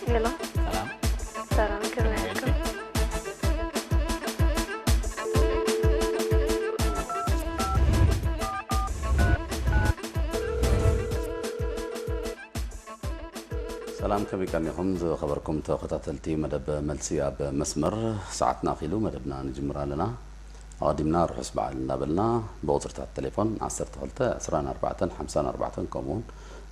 ሄሎ። ሰላም። ሰላም፣ ከመይ ኣልኩም? ሰላም፣ ከመይ ቀኒኹም ዝኸበርኩም ተኸታተልቲ መደብ መልሲ ኣብ መስመር? ሰዓትና ኣኺሉ መደብና ንጅምር ኣለና። ኣቐዲምና ርሑስ በዓል እናበልና ብቑጽርታት ቴሌፎን ዓሰርተ ክልተ ዕስራን ኣርባዕተን ሓምሳን ኣርባዕተን ከምኡውን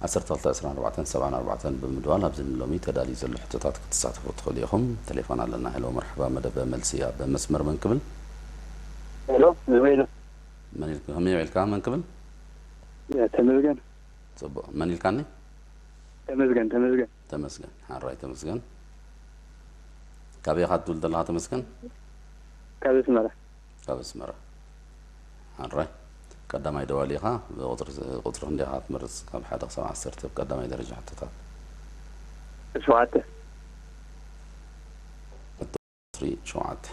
ዓሰርተ ክልተ ዕስራን ኣርባዕተን ሰብዓን ኣርባዕተን ብምድዋል ኣብዚ ንሎሚ ተዳልዩ ዘሎ ሕቶታት ክትሳተፉ ትኽእሉ ኢኹም። ቴሌፎን ኣለና። ሄሎ፣ መርሓባ፣ መደብ መልሲ ኣብ መስመር፣ መን ክብል? ሄሎ፣ ዝበይኑ። መን ኢል-፣ ከመይ ውዒልካ? መን ክብል? ተመስገን። ጽቡቕ። መን ኢልካኒ? ተመስገን፣ ተመስገን። ተመስገን። ሓራይ ተመስገን። ካበይ ኢኻ ትብል ዘለኻ ተመስገን? ካብ ኣስመራ። ካብ ኣስመራ። ሓራይ። ቀዳማይ ደዋሊ ኢኻ። ብቁጽሪ፣ ቁጽሪ ክንደይ ኢኻ ትመርጽ? ካብ ሓደ ክሳብ ዓሰርተ፣ ቀዳማይ ደረጃ ሕቶታት። ሸውዓተ። ቁጽሪ ሸውዓተ።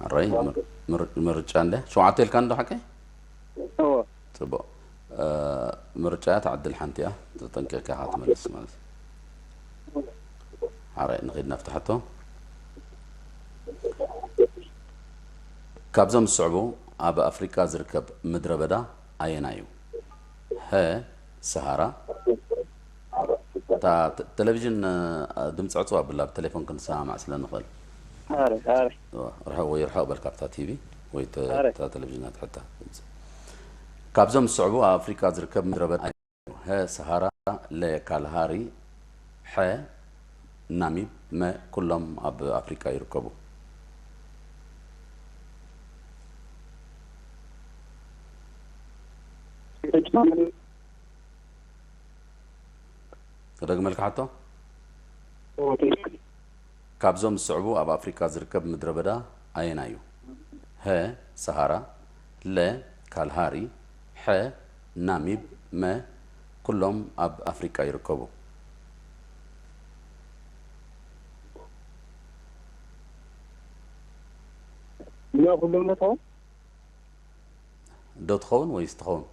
ሓራይ። ምር-፣ ምር-፣ ምርጫ እንደ ሸውዓተ ኢልካ እንዶ ሓቀይ? እዎ። ጽቡቕ። እ፣ ምርጫ እያ፣ ትዕድል ሓንቲ እያ። ተጠንቂቕካ ኢኻ ትመልስ ማለት እዩ። ሓራይ፣ ንኺድ ናብቲ ሕቶ። ካብዞም ዝስዕቡ ኣብ ኣፍሪቃ ዝርከብ ምድረ በዳ ኣየናይ እዩ? ሀ፣ ሰሃራ። እታ ተ-፣ ቴሌቪዥን፣ እ፣ ድምፂ ዕፁብ ኣብላ፣ ብቴሌፎን ክንሰማማዕ ስለ ንኽእል። ኣረ፣ ኣረ። እዋ፣ ርሐቕ ወይ ርሐቕ በል ካብታ ቲቪ ወይ ተ-፣ ኣረ። እታ ቴሌቪዥን ኣትሕታ ድምፂ። ካብዞም ዝስዕቡ ኣብ ኣፍሪቃ ዝርከብ ምድረ በዳ፣ ሀ፣ ሰሃራ፣ ለ፣ ካልሃሪ፣ ሐ፣ ናሚብ፣ መ፣ ኩሎም ኣብ ኣፍሪቃ ይርከቡ። ክደግመልካ ሕቶ? እዎ፣ ትክክል። ካብዞም ዝስዕቡ ኣብ ኣፍሪቃ ዝርከብ ምድረ በዳ ኣየናይ እዩ? ሀ፣ ሰሃራ፣ ለ፣ ካልሃሪ፣ ሐ፣ ናሚብ፣ መ፣ ኩሎም ኣብ ኣፍሪቃ ይርከቡ። ለ ኩሎም ዶ ትኸውን? ዶ ትኸውን ወይስ ትኸውን?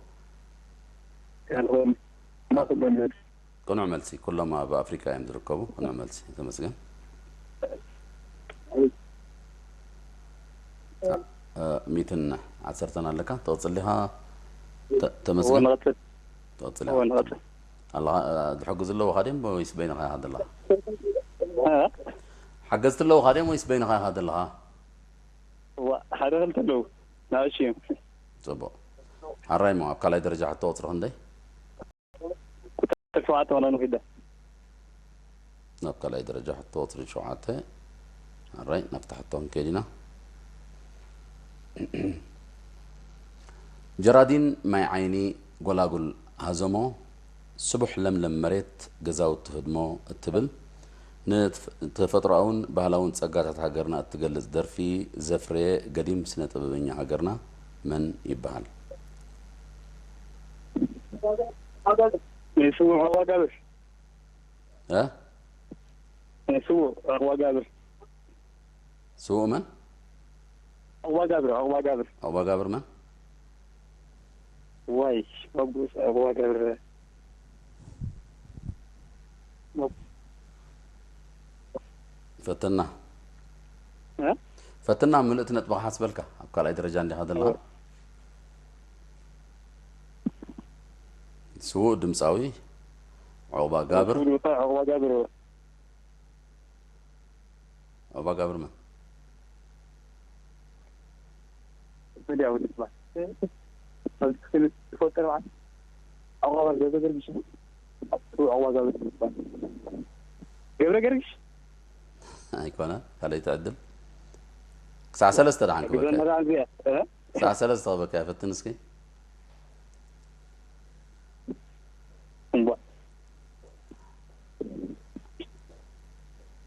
ካልኦም ለ ኩሎም። ቅኑዕ መልሲ፣ ኩሎም ኣብ ኣፍሪቃ እዮም ዝርከቡ። ቅኑዕ መልሲ፣ ተመስገን። እ፣ ሚእትን ዓሰርተን ኣለካ፣ ትቕጽል ዲኻ? ተ-፣ ተመስገን። እወ፣ ንቐጽል። ትቕጽል እወ፣ ኢኻ። ንቐጽል። ኣለኻ፣ እ፣ ዝሕግዙ ኣለዉኻ ድዮም ወይስ በይንኻ ኢኻ ዘለኻ? እ? ሓገዝቲ ኣለዉኻ ድዮም ወይስ በይንኻ ኢኻ ዘለኻ? እዋ፣ ሓደ ክልተ ኣለዉ። ንኣሽቱ እዮም። ጽቡቕ። ሓራይ እሞ፣ ኣብ ካልኣይ ደረጃ ሕቶ ቁጽሪ ክንደይ? ቁጽሪ ሸውዓተ ኾነ ንኺደ። ናብ ካልኣይ ደረጃ ሕቶ ቁጽሪ ሸውዓተ። ኣራይ፣ ናብታ ሕቶ ክንከይድ ኢና። ጀራዲን ማይ ዓይኒ፣ ጎላጉል ሃዘሞ፣ ስቡሕ ለምለም መሬት፣ ገዛውቲ ህድሞ እትብል ንተፈጥሮኣውን ባህላውን ጸጋታት ሃገርና እትገልጽ ደርፊ ዘፍረየ ገዲም ስነ ጥበበኛ ሃገርና መን ይበሃል? ናይ ስዉእ ዑቕባጋብር። እ? ናይ ስዉእ ዑቕባጋብር። ስዉእ መን? ዑቕባጋብር፣ ዑቕባጋብር። ዑቕባጋብር መን? ዋይ፣ ሽባብ ጉስ ዑቕባጋብር። ፈትና። እ? ፈትና፣ ምልእቲ ነጥብኻ ሓስበልካ። ኣብ ካልኣይ ደረጃ እንዲኻ ዘለኻ። እዎ። ስዉእ ድምጻዊ ዑቕባጋብር። ስዉእ ድምጻዊ ዑቕባጋብር። ዑቕባጋብር መን? መን ድያ ወዲ ትባል? ኣብዚ ክፍል ትፈልጦ ንባዕል? ዑቕባጋብር ገብረ ገርግሽ። ዑቕባጋብር ትባል። ገብረ ገርግሽ? ኣይኮነ፣ ካልኣይቲ ዕድል። ክሳዕ ሰለስተ ደሓን ክበካ። ግደና ደኣ እዚኣ፣ እ? ክሳዕ ሰለስተ ክበካ፣ ፈትን እስኪ። እምቧ።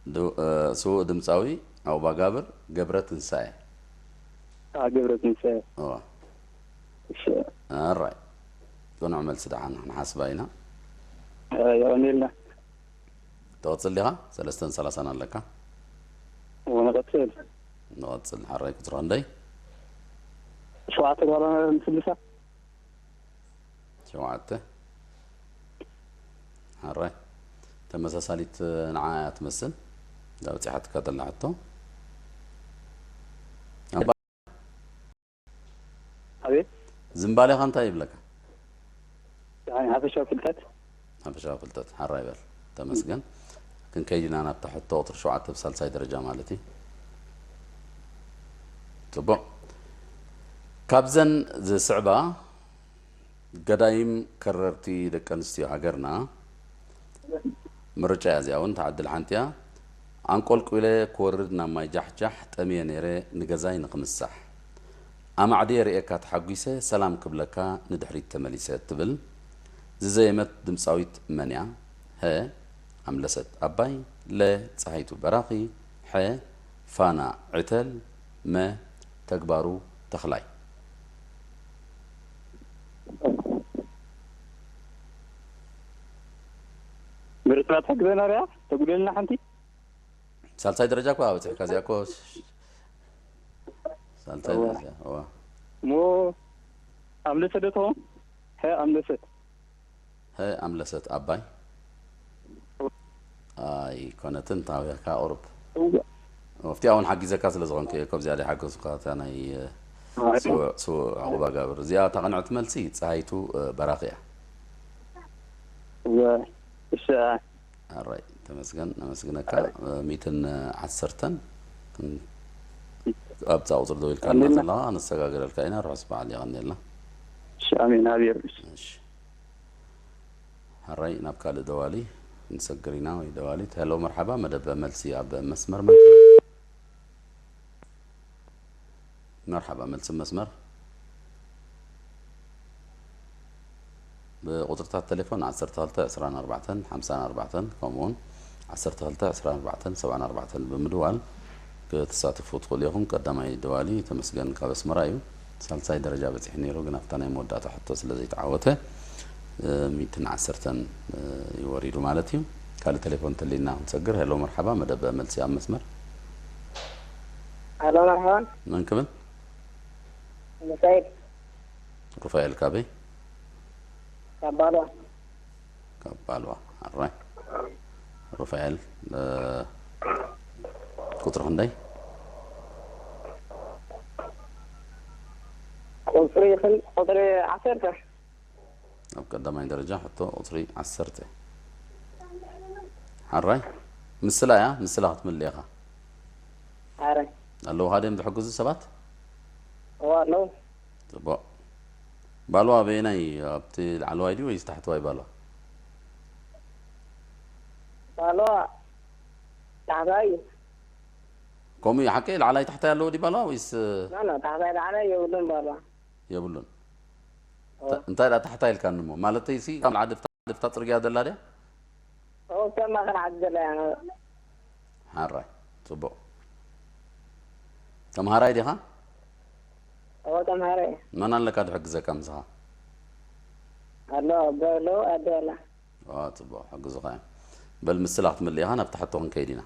ድ-፣ እ፣ ስዉእ ድምጻዊ ዑቕባጋብር ገብረ ትንሳኤ። አ፣ ገብረ ትንሳኤ። እዋ። እሺ። ኣራይ። ቅኑዕ መልሲ ደሓን ንሓስባ ኢና። እ፣ የቐንየልና። ትቕጽል ዲኻ? ሰለስተን ሰላሳን ኣለካ። እዎ፣ ንቐጽል። ንቐጽል። ሓራይ ቁጽሪ ክንደይ? ሸውዓተ ጓል ኣንስተይቲ ምስልሳ። ሸውዓተ። ሕራይ ተመሳሳሊት ንዓ እያ ትመስል። እዛ በጺሓትካ ዘላ ሕቶ። ኣቤት። ዝምባሌኻ እንታይ ይብለካ? ሓፈሻዊ ፍልጠት። ሓፈሻዊ ፍልጠት። ሕራይ በል። ተመስገን። ክንከይድ ኢና ናብታ ሕቶ ቁፅሪ ሸውዓተ ብሳልሳይ ደረጃ ማለት እዩ። ፅቡቕ። ካብዘን ዝስዕባ ገዳይም ከረርቲ ደቂ ኣንስትዮ ሃገርና ምርጫ እያ። እዚኣ እውን ተዓድል ሓንቲ እያ። ኣንቆልቁለ ክወርድ ናብ ማይ ጃሕጃሕ ጠምየ ነይረ ንገዛይ ንክምሳሕ ኣማዕድየ ርእየካ ተሓጒሰ ሰላም ክብለካ ንድሕሪት ተመሊሰ ትብል ዝዘየመት ድምፃዊት መን እያ? ሀ ኣምለሰት ኣባይ፣ ለ ፀሃይቱ በራኺ፣ ሐ ፋና ዕተል፣ መ ተግባሩ ተኽላይ። ምርጫ ትሕግዘና ርያ ተጉደልና ሓንቲ ሳልሳይ ደረጃ እኮ በፂሕካ እዚኣ እኮ ሳልሳይ እዋ። ደረጃ እዋ። እሞ ኣምለሰት ዶ ትኸውን? ሐ ኣምለሰት። ሀ ኣምለሰት ኣባይ ኣይኮነትን ታውያካ ቁሩብ እዋ። ኣብቲኣ እውን ሓጊዘካ ስለ ዝኾንኩ እየ። ካብዚኣ ደይ ሓገዝኩካ እታ ናይ እ፣ ኣይ። ስውዕ ስውዕ ዕቑባ ጋብር እዚኣ እታ ቅንዕቲ መልሲ ፀሃይቱ እ፣ በራኺ እያ። እዋ። እሺ። ኣራይ ተመስገን ነመስግነካ። እ፣ ሚእትን ዓሰርተን ክን- ኣብዛ ቁፅሪ ደው ኢልካልና ኣሜን። ዘለኻ ነሰጋግረልካ ኢና። ርሑስ በዓል የቐንየልና። እሺ ኣሜን። ኣብየር እሺ። ሕራይ ናብ ካልእ ደዋሊ ክንሰግር ኢና ወይ ደዋሊት። ሄሎ መርሓባ መደብ መልሲ ኣብ መስመር መን? መርሓባ መልሲ መስመር ብቁፅርታት ቴሌፎን ዓሰርተ ክልተ ዕስራን ኣርባዕተን ሓምሳን ኣርባዕተን ከምኡ እውን ዓሰርተ ክልተ ዕስራን ኣርባዕተን ሰብዓን ኣርባዕተን ብምድዋል ክትሳተፉ ትኽእሉ ኢኹም። ቀዳማይ ደዋሊ ተመስገን ካብ ኣስመራ እዩ። ሳልሳይ ደረጃ በፂሑ ነይሩ፣ ግን ኣብታ ናይ መወዳእታ ሕቶ ስለ ዘይተዓወተ እ፣ ሚእትን ዓሰርተን እ፣ እዩ ወሪዱ ማለት እዩ። ካልእ ቴሌፎን ተሊና ክንሰግር። ሄሎ መርሓባ፣ መደብ መልሲ ኣብ መስመር። ኣሎ መርሓባን መን ክብል? መሳይድ ሩፋኤል ካበይ? ካብ ባልዋ ካብ ባልዋ። ኣራይ ሩፋኤል እ፣ ቁፅሪ ክንደይ? ቁፅሪ ይኽል ቁፅሪ ዓሰርተ ኣብ ቀዳማይ ደረጃ ሕቶ ቁፅሪ ዓሰርተ። ሓራይ ምስላ እያ፣ ምስላ ክትምልእ ኢኻ። ሓራይ ኣለውኻ ድዮም ዝሕግዙ ሰባት? እዋ ኣለዉ ፅቡቕ። ባልዋ በየናይ ኣብቲ ላዕለዋይ ድዩ ወይስ ታሕተዋይ ባልዋ? ባልዋ ታሕታይ እዩ ከምኡ እዩ ሓቂ? ላዕላይ ታሕታይ ኣለዎ ድዩ ባልዋ ወይስ ኖ ኖ ታሕታይ ላዕላይ የብሉን ባልዋ የብሉን? እዎ። እንታይ ደኣ ታሕታይ ኢልካኒ እሞ? ማለተይ ሲ ካብ ዓዲ ፍታ ጽርግያ ዘላ ድያ? እዎ ከም ማእኸል ዓዲ ዘላ እያ ሓራይ ጽቡቕ። ተምሃራይ ዲኻ? እዎ ተምሃራይ እየ መን ኣለካ ድሕግዘካ ምሳኻ? ኣሎ ኣቦ ኣሎ ኣደ ኣላ ዋ ጽቡቕ ሕግዙኻ እዮም። በል ምስላ ክትምልእ ኢኻ ናብቲ ሕቶ ክንከይድ ኢና።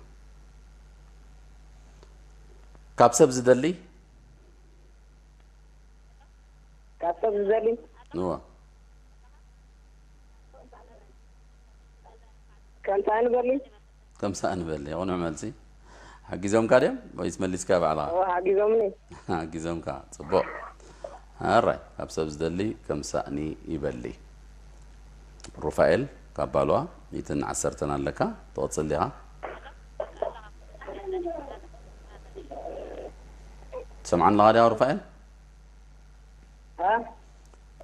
ካብ ሰብ ዝደሊ ካብ ሰብ ዝደሊ እወ ከምሳ ንበሊ ከምሳ ንበሊ ቁኑዕ መልሲ። ሓጊዞምካ ድዮም ወይስ መሊስካ ባዕልኻ? እዎ ሓጊዞምኒ ሓጊዞምካ ጽቡቕ። ኣራይ ካብ ሰብ ዝደሊ ከምሳእኒ ይበሊ። ሩፋኤል ካብ ባልዋ ሚእትን ዓሰርተን ኣለካ ትቕጽል ዲኻ? ትሰምዓኒ ኣለኻ ዲኻ ሩፋኤል? እ?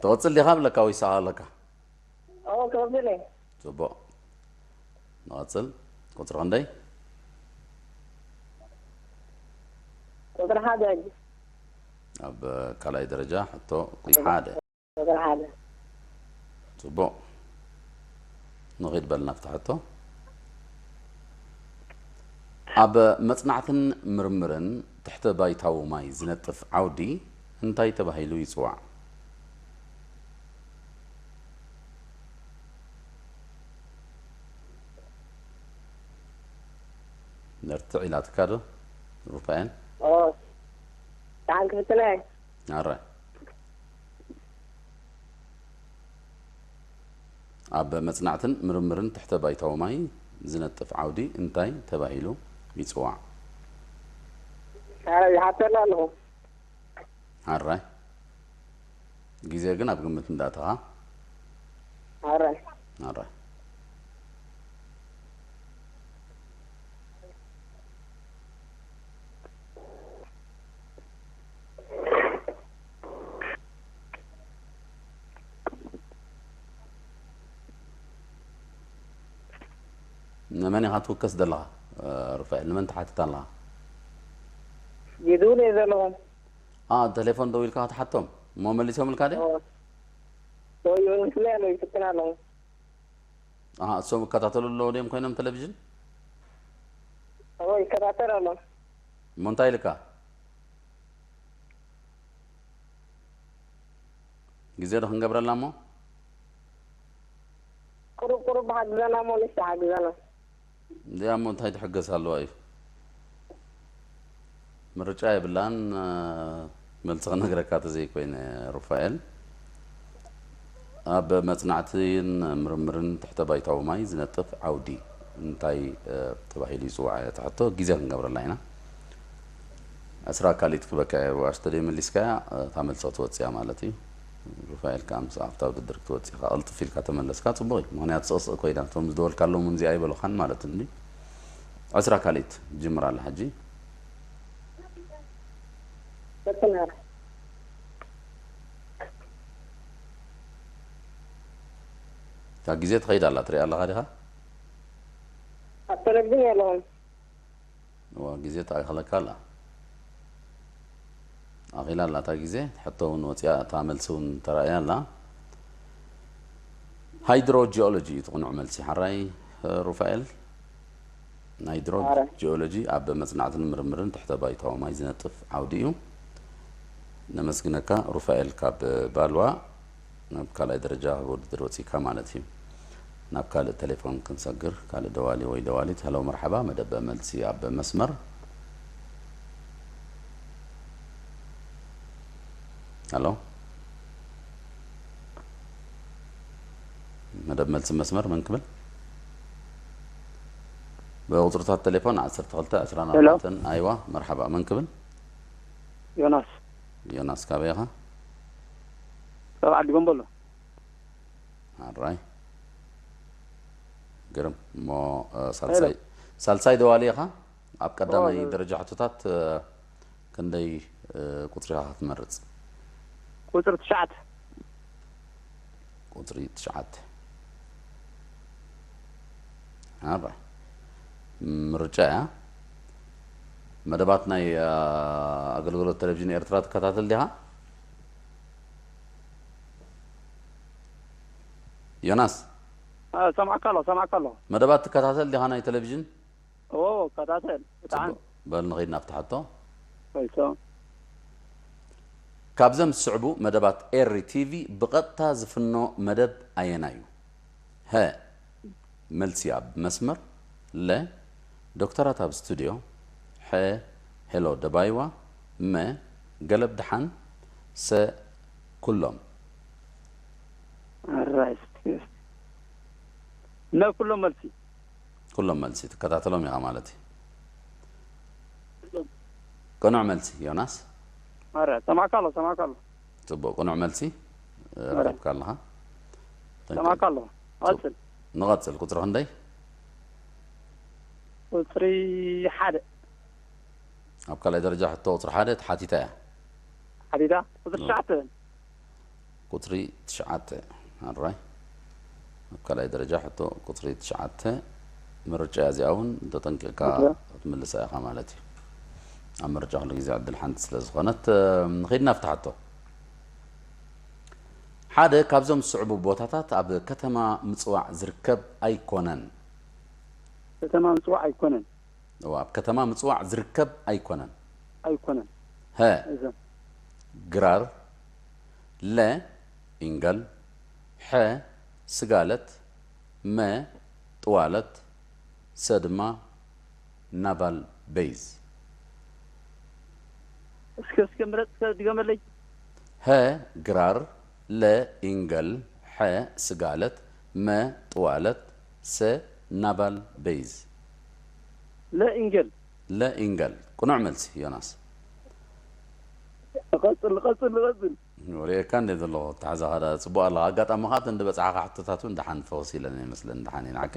ትቕጽል ዲኻ ብለካ ወይ ሰኣ ኣለካ? እዎ ክቕጽል እየ ጽቡቕ ንቐጽል። ቁጽሪ ክንደይ? ቁፅሪ ሓደ ሕጂ ኣብ ካልኣይ ደረጃ ሕቶ ቁጽሪ ሓደ። ቁፅሪ ሓደ ጽቡቕ ንኺድ በል ናብቲ ሕቶ። ኣብ መጽናዕትን ምርምርን ትሕተ ባይታዊ ማይ ዝነጥፍ ዓውዲ እንታይ ተባሂሉ ይጽዋዕ? ነርትዕ ኢላትካ ዶ ሩፋኤል? ኦ ደሓን ክፍትና እየ ኣረ ኣብ መጽናዕትን ምርምርን ትሕተ ባይታዊ ማይ ዝነጥፍ ዓውዲ እንታይ ተባሂሉ ይጽዋዕ? ኣረ ይሓተላ ኣለኹ። ኣራይ፣ ግዜ ግን ኣብ ግምት እንዳእተኻ። ኣራይ ኣራይ። ንመን ኢኻ ትውከስ ዘለኻ? ሩፋኤል፣ ንመን ትሓትት ኣለኻ? ይድውል እየ ዘለኹ። ቴሌፎን ደው ኢልካ ክትሓቶም እሞ መሊሶምልካ ድዮም? ይምስለ ኣለዉ ይፍትን ኣለዉ። እሶም ይከታተሉ ኣለዉ ድዮም ኮይኖም ቴሌቪዥን? ይከታተል ኣሎ። እሞ እንታይ ኢልካ? ግዜ ዶ ክንገብረላ እሞ? ቁሩብ ቁሩብ ሓግዘና እሞ ንስቲ ሓግዘና። እዚኣ እሞ እንታይ ትሕገዝ ኣለዋ እዩ? ምርጫ የብላን። መልሲ ክነግረካ ተዘይኮይነ ሩፋኤል፣ ኣብ መጽናዕትን ምርምርን ትሕተ ባይታዊ ማይ ዝነጥፍ ዓውዲ እንታይ ተባሂሉ ይጽዋዕ? እያ ትሕቶ። ግዜ ክንገብረላ ኢና። ዕስራ ካልኢት ክበካ እየ። ዋሽ ተደይ መሊስካያ እታ መልሲ ክትወጽእ እያ ማለት እዩ። ሩፋኤል ከኣ ምስ ኣብታ ውድድር ክትወጽእ ኢኻ። ቅልጥፍ ኢልካ ተመለስካ ጽቡቕ እዩ። ምኽንያቱ ስቕስቕ ኮይና እቶም ዝደወልካሎም እውን እዚኣ ኣይበሉኻን ማለት እንዲ። ዕስራ ካልኢት ጅምር ኣላ ሕጂ። እታ ግዜ ትኸይድ ኣላ ትሪኣ ኣለኻ ዲኻ? ኣብ ቴሌቪዥን የለኹም። እዋ ግዜ ተኣኸለካ ኣላ። ኣኺላ ኣላ እታ ግዜ። ሕቶ እውን ወፂኣ፣ እታ መልሲ እውን ተራእያ ኣላ። ሃይድሮ ጂኦሎጂ እዩ እቲ ቅኑዕ መልሲ። ሓራይ ሩፋኤል። ሃይድሮ ጂኦሎጂ ኣብ መጽናዕትን ምርምርን ትሕተ ባይታዊ ማይ ዝነጥፍ ዓውዲ እዩ። ነመስግነካ ሩፋኤል ካብ ባልዋ። ናብ ካልኣይ ደረጃ ውድድር ወፂእካ ማለት እዩ። ናብ ካልእ ቴሌፎን ክንሰግር፣ ካልእ ደዋሊ ወይ ደዋሊት። ሄሎ መርሓባ፣ መደብ መልሲ ኣብ መስመር። ሄሎ፣ መደብ መልሲ መስመር መን ክብል? ብቁፅርታት ቴሌፎን ዓሰርተ ክልተ ዕስራን ኣርባዕተን። ኣይዋ፣ መርሓባ፣ መን ክብል? ዮናስ። ዮናስ ካበይ ኢኻ? ካብ ዓዲ ጎንበሎ። ኣራይ፣ ግርም። እሞ ሳልሳይ ሳልሳይ ደዋሊ ኢኻ። ኣብ ቀዳማይ ደረጃ ሕቶታት ክንደይ ቁፅሪ ኢኻ ክትመርፅ? ቁፅሪ ትሽዓተ። ቁፅሪ ትሽዓተ። ኣራይ፣ ምርጫ እያ። መደባት ናይ ኣገልግሎት ቴሌቪዥን ኤርትራ ትከታተል ዲኻ? ዮናስ፣ ሰማዕካ ኣለኹ፣ ሰማዕካ ኣለኹ። መደባት ትከታተል ዲኻ ናይ ቴሌቪዥን? እዎ፣ እከታተል ብጣዕሚ። ጽቡቕ። በል ንኸይድ ናብቲ ሕቶ። ወይሶ። ካብዘም ዝስዕቡ መደባት ኤሪ ቲቪ ብቐጥታ ዝፍኖ መደብ ኣየናይ እዩ? ሀ፣ መልሲ ኣብ መስመር። ለ፣ ዶክተራት ኣብ ስቱድዮ። ሐ፣ ሄሎ ደባይዋ። መ፣ ገለብ ደሓን። ሰ፣ ኩሎም። ኣራይ፣ እስቲ፣ እስቲ። መ፣ ኩሎም መልሲ። ኩሎም መልሲ ትከታተሎም ኢኻ ማለት እዩ። ቅኑዕ መልሲ ዮናስ። ኣረ፣ ሰማዕካ ኣሎ፣ ሰማዕካ ኣሎ። ጽቡቕ፣ ቅኑዕ መልሲ፣ እ፣ ኣረ። ረኺብካ ኣለኻ። Thank you። ሰማዕካ ኣሎ። ቀጽል። ንቐጽል፣ ቁጽሪ ክንደይ? ቁጽሪ ሓደ። ኣብ ካልኣይ ደረጃ ሕቶ ቁጽሪ ሓደ ተሓቲታ እያ። ሓቲታ? ቁጽሪ ትሽዓተ። ቁጽሪ ትሽዓተ። ኣራይ። ኣብ ካልኣይ ደረጃ ሕቶ ቁጽሪ ትሽዓተ ምርጫ እያ። እዚኣ እውን እንተጠንቂቕካ እወ። ክትምልሳ ኢኻ ማለት እዩ። ኣብ ምርጫ ኩሉ ግዜ ዕድል ሓንቲ ስለ ዝኾነት፣ እ፣ ንኸይድ ናብቲ ሕቶ። ሓደ ካብዞም ዝስዕቡ ቦታታት ኣብ ከተማ ምጽዋዕ ዝርከብ ኣይኮነን። ከተማ ምጽዋዕ ኣይኮነን። እወ፣ ኣብ ከተማ ምጽዋዕ ዝርከብ ኣይኮነን። ኣይኮነን። ሀ፣ እዞም። ግራር። ለ፣ ኢንገል። ሐ፣ ስጋለት። መ፣ ጥዋለት። ሰ ድማ ናቫል ቤዝ። እስከ፣ እስከ ምረጽ፣ እስከ ድገመለይ። ሀ፣ ግራር። ለ፣ ኢንገል። ሐ፣ ስጋለት። መ ጥዋለት፣ ሰ ናቫል ቤዝ። ለኢንገል ለኢንገል ቅኑዕ መልሲ ዮናስ። ንቐጽል ንቐጽል ንቐጽል ወሪኤካ እንደ ዘለኹ ተሓዛኻ ዳ ጽቡቕ ኣለኻ። ኣጋጣሚ ኸዓ እተን ዝበጽሓኻ ሕቶታት እውን ደሓን ፈወስ ኢለን ይመስለኒ። ደሓን እየን ዓከ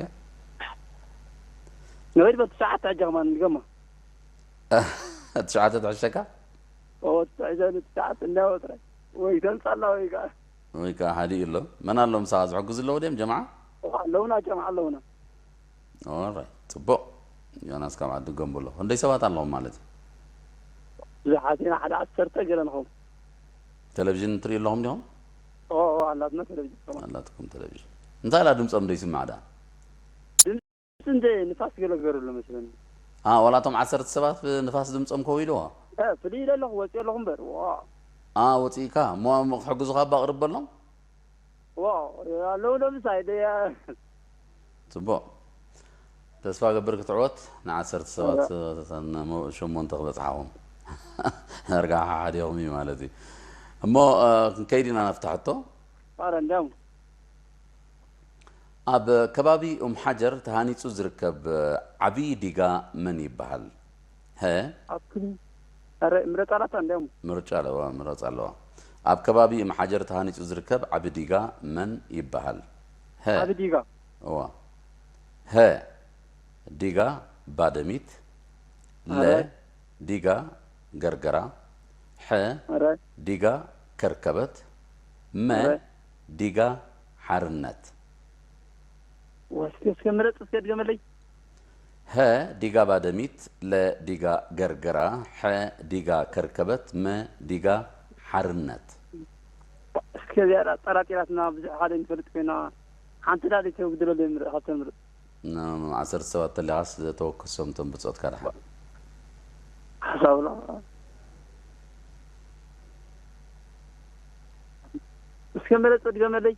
ንኸይድ በትሽዓተ ሕጂ ከማን ንገማ ትሽዓተ ትሕሸካ ወትዕዘኒ ትሽዓተ እንዳወ ጥራይ ወይ ተንጻላ ወይ ከዓ ወይ ከዓ ሓዲኡ ኣሎ። መን ኣሎ ምሳኻ ዝሕግዙ ኣለዉ ድዮም ጀምዓ? ኣለውና ጀምዓ ኣለውና። ኦራይ ጽቡቕ። ዮናስ ካብ ዓዲ ገንብሎ ክንደይ ሰባት ኣለኹም ማለት እዩ? ብዙሓት ኢና ሓደ ዓሰርተ ገለ ንኸውን። ቴሌቪዥን ትርእዩ ኣለኹም ዲኹም? ኣላትና ቴሌቪዥን ከማን ኣላትኩም ቴሌቪዥን። እንታይ ኢላ ድምፆም ደይስማዕ ደኣ? እንደ ንፋስ ገለ ገሩ ኣሎ መስለኒ። ኣ ዋላ እቶም ዓሰርተ ሰባት ብንፋስ ድምፆም ከው ኢልዎ? ፍልይ ኢለ ኣለኹ ወፂኦ ኣለኹ እምበር ዋ ኣ ወፂእካ እሞ ክሕግዙኻ እባ ኣቕርበሎም። ዋ ኣለዉ ለምሳይ ደያ ጽቡቕ። ተስፋ ገብር ክትዕወት ንዓሰርተ ሰባት ሸሞንተ ክበጽሓኹም ዳርጋ ሓሓዲኹም እዩ ማለት እዩ። እሞ ክንከይድ ኢና ናብታ ሕቶ። ኧረ እንዲያውም ኣብ ከባቢ ኡም ሓጀር ተሃኒጹ ዝርከብ ዓብዪ ዲጋ መን ይበሃል? ሀ። ኣብቲ ኧረ ምረጻ ኣላታ እንዲያውም ምርጫ ኣለዋ፣ ምረጽ ኣለዋ። ኣብ ከባቢ ኡም ሓጀር ተሃኒጹ ዝርከብ ዓቢ ዲጋ መን ይበሃል? ሀ። ዓቢ ዲጋ እዋ። ሀ። ዲጋ ባደሚት። ለ። ኧረ። ዲጋ ገርገራ። ሐ። ኧረ ዲጋ ከርከበት። መ። ኧረ። ዲጋ ሓርነት። ወስኪ እስከ ምረጽ እስከ ድገመለይ ሀ ዲጋ ባደሚት፣ ለ ዲጋ ገርገራ፣ ሐ ዲጋ ከርከበት፣ መ ዲጋ ሓርነት። እስከ እዚኣ ጠራጢራትና ብዙሕ ሓደ ንፈልጥ ኮይና ሓንቲ ዳሊ ተውግድለሉ ምርእ ካብ ተምርእ ን-፣ ዓሰርተ ሰባት ተሊኻስ ተወክሶም እቶም ብጾትካ ደሓን። ሓሳብላ እስከ መለጸ ድገመለይ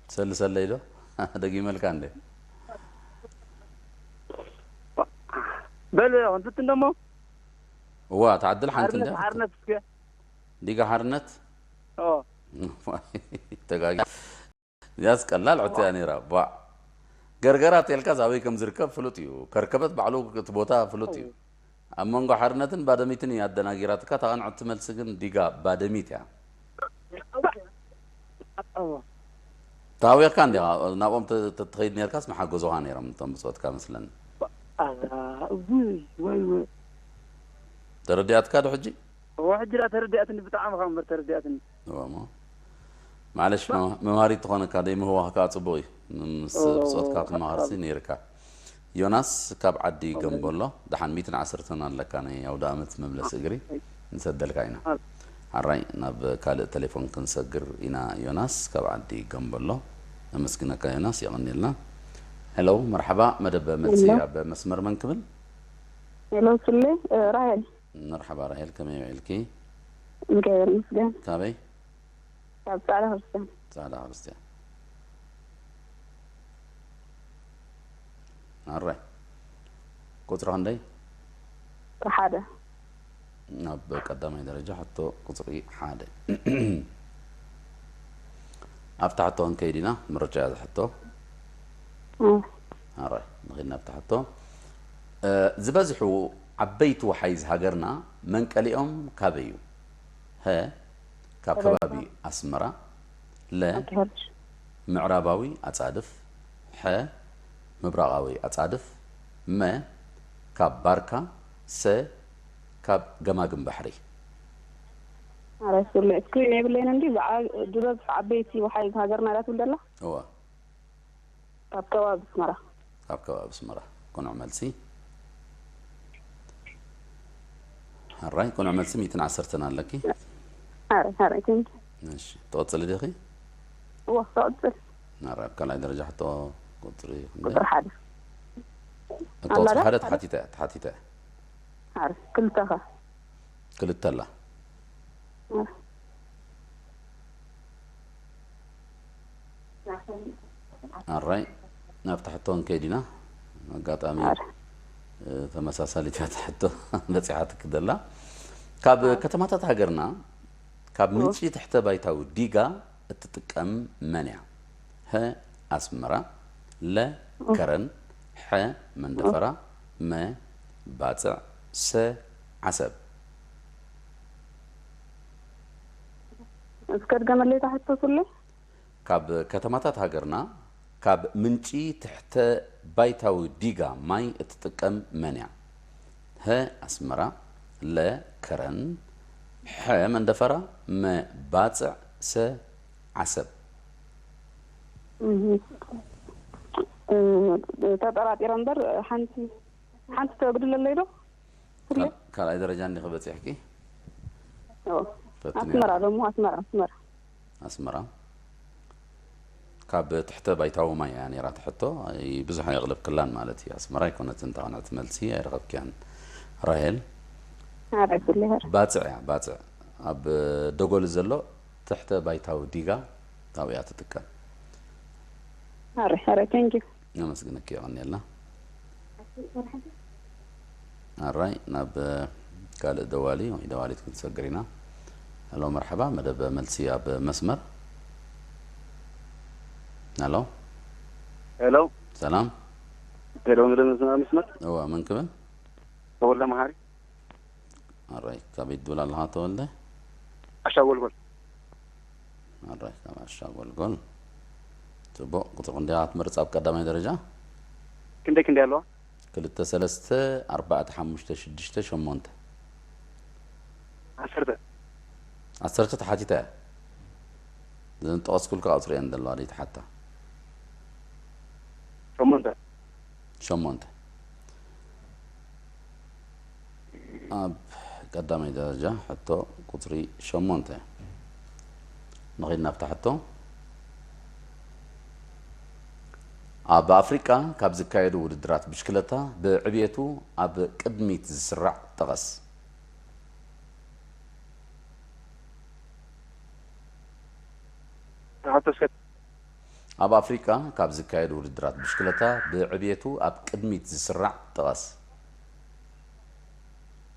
ሰልሰለይ ዶ? ደጊመልካ እንዴ? በል ክንፍትን ደሞ እዋ፣ ተዓድል ሓንቲ እንደ ሓርነት ሓርነት እስከ ዲጋ ሓርነት ኦ ተጋጊ ያስ ቀላል ዕትያ ነይራ። ቧዕ። ገርገራ ተልካ ዛበይ ከም ዝርከብ ፍሉጥ እዩ። ከርከበት ባዕሉ እቲ ቦታ ፍሉጥ እዩ። ኣብ መንጎ ሓርነትን ባደሚትን እያ ኣደናጊራትካ። እታ ቅንዕቲ መልሲ ግን ዲጋ ባደሚት እያ። ኦ ታውየካ እንዲኻ ናብኦም ተ-፣ ተ-፣ ትኸይድ ነርካስ መሓገዞኻ ነይሮም እቶም ብጾትካ መስለኒ። ኣዛ ውይ ወይ ወይ ተረዲኣትካ ዶ ሕጂ? እዋ ሕጂ ዳ ተረዲኣትኒ ብጣዕሚ ካብ እምበር ተረዲኣትኒ እዋ እሞ ማለሽ መ-፣ መምሃሪት ትኾነካ ደይ ምህዋኽ ከዓ ጽቡቕ እዩ። ምስ ኦ፣ ብጾትካ ትመሃርሲ ሓሳብ። ነይርካ። ዮናስ ካብ ዓዲ ገንቦሎ ደሓን ሚእትን ዓሰርተን ኣለካ ናይ ኣውደ ኣመት መምለሲ እግሪ ንሰደልካ ኢና። ሓራይ ናብ ካልእ ቴሌፎን ክንሰግር ኢና። ዮናስ ካብ ዓዲ ገንቦሎ ነመስግነካ ዮናስ፣ የቐንየልና። ሄሎ መርሓባ፣ መደብ መልሲ ሄሎ። ኣብ መስመር መን ክብል? ሄሎ ስለ ራሄል መርሓባ ራሄል፣ ከመይ ውዒልኪ? እግዚኣብሔር ይመስገን። ካበይ? ካብ ጻዕዳ ክርስቲያን ጻዕዳ ክርስቲያን። ኣራይ ቁጽሪ ክንደይ? ሓደ ናብ ቀዳማይ ደረጃ ሕቶ ቁጽሪ ሓደ። ኣብታ ሕቶ ክንከይድ ኢና። ምርጫ እያ እዛ ሕቶ። እ፣ ኣራይ ንኸይድ ናብታ ሕቶ። እ፣ ዝበዝሑ ዓበይቲ ወሓይዝ ሃገርና መንቀሊኦም ካበይ እዩ? ሀ ካብ ከባቢ ኣስመራ። ለ ኣዲሃርሽ ምዕራባዊ ኣጻድፍ። ሐ ምብራቓዊ ኣጻድፍ። መ ካብ ባርካ። ሰ ካብ ገማግም ባሕሪ። ኣረ ስለ ስክሪን የብለይን እንዲ ዝዓ- ዝበዝሑ ዓበይቲ ወሓይዝ ሃገርና ዳ ትብል ደላ እዋ ካብ ከባቢ ኣስመራ ካብ ከባቢ ኣስመራ። ቅኑዕ መልሲ። ሕራይ ቅኑዕ መልሲ ሚእትን ዓሰርተን ኣለኪ። ኣረ ኣረ ቴንክ እሺ ትቕጽሊ ዲኺ? እዋ ክቕጽል ሕራይ ኣብ ካልኣይ ደረጃ ሕቶ ቁጽሪ ክንደይ? ቁጥሪ ሓደ እቶ ቁጽሪ ሓደ ተሓቲተ ተሓቲተ ኣረ ክልተኸ ክልተ ኣላ። ኣራይ ናብ ትሕቶ ክንከይድ ኢና። ኣጋጣሚ ተመሳሳሊት እያ ትሕቶ በፂሓትክ ዘላ። ካብ ከተማታት ሃገርና ካብ ምንጪ ትሕተ ባይታዊ ዲጋ እትጥቀም መን እያ? ሀ ኣስመራ፣ ለ ከረን፣ ሐ መንደፈራ፣ መ ባጽዕ፣ ሰ ዓሰብ። እስከ ድገመለይ እታ ሕቶ ሱሌ። ካብ ከተማታት ሃገርና ካብ ምንጪ ትሕተ ባይታዊ ዲጋ ማይ እትጥቀም መን እያ? ሀ ኣስመራ፣ ለ ከረን፣ ሐ መንደፈራ፣ መ ባጽዕ፣ ሰ ዓሰብ። ተጠራጢረ እምበር ሓንቲ ሓንቲ ተወግድለለይ ዶ? ካልኣይ ደረጃ እንዲኺ በፂሕኪ? ኣስመራ ደሞ ኣስመራ ኣስመራ ኣስመራ ካብ ትሕተ ባይታዊ ማይ እያ ነይራ ትሕቶ። ብዙሕ ኣየቕለብክላን ማለት እዩ። ኣስመራ ኣይኮነትን። እንታ ቅንዕቲ መልሲ ኣይረኸብክያን። ራሄል ኣረግልህር ባፅዕ እያ። ባፅዕ ኣብ ደጎሊ ዘሎ ትሕተ ባይታዊ ዲጋ ኣብኡ እያ ትጥቀም። ኣረ ኣረ thank you ነመስግነኪ። የቐንየልና። ኣራይ ናብ ካልእ ደዋሊ ወይ ደዋሊት ክንሰግር ኢና። ሄሎ መርሓባ፣ መደብ መልሲ ኣብ መስመር። ሄሎ ሄሎ ሰላም። ሄሎ መደብ መስመር መስመር እዋ መን ክብል? ተወልደ መሓሪ ኣራይ ካበይ ትብል ኣለኻ ተወልደ? ኣሻጎልጎል ኣራይ ካብ ኣሻጎልጎል። ጽቡቕ። ቁጥሪ ክንደይ ክትመርጽ ኣብ ቀዳማይ ደረጃ? ክንደይ ክንደይ ኣለዋ? ክልተ ሰለስተ ኣርባዕተ ሓሙሽተ ሽዱሽተ ሸሞንተ ዓሰርተ ዓሰርተ ተሓቲታ እያ። እዘን ጠቐስኩልካ ቁጽሪ እየን ዘለዋ ደይ ተሓታ ሸሞንተ ሸሞንተ። ኣብ ቀዳማይ ደረጃ ሕቶ ቁጽሪ ሸሞንተ ንኺድ ናብታ ሕቶ። ኣብ ኣፍሪቃ ካብ ዝካየዱ ውድድራት ብሽክለታ ብዕብየቱ ኣብ ቅድሚት ዝስራዕ ጥቐስ። ተሓቶ እስከ ኣብ ኣፍሪቃ ካብ ዝካየዱ ውድድራት ብሽክለታ ብዕብየቱ ኣብ ቅድሚት ዝስራዕ ጥቐስ።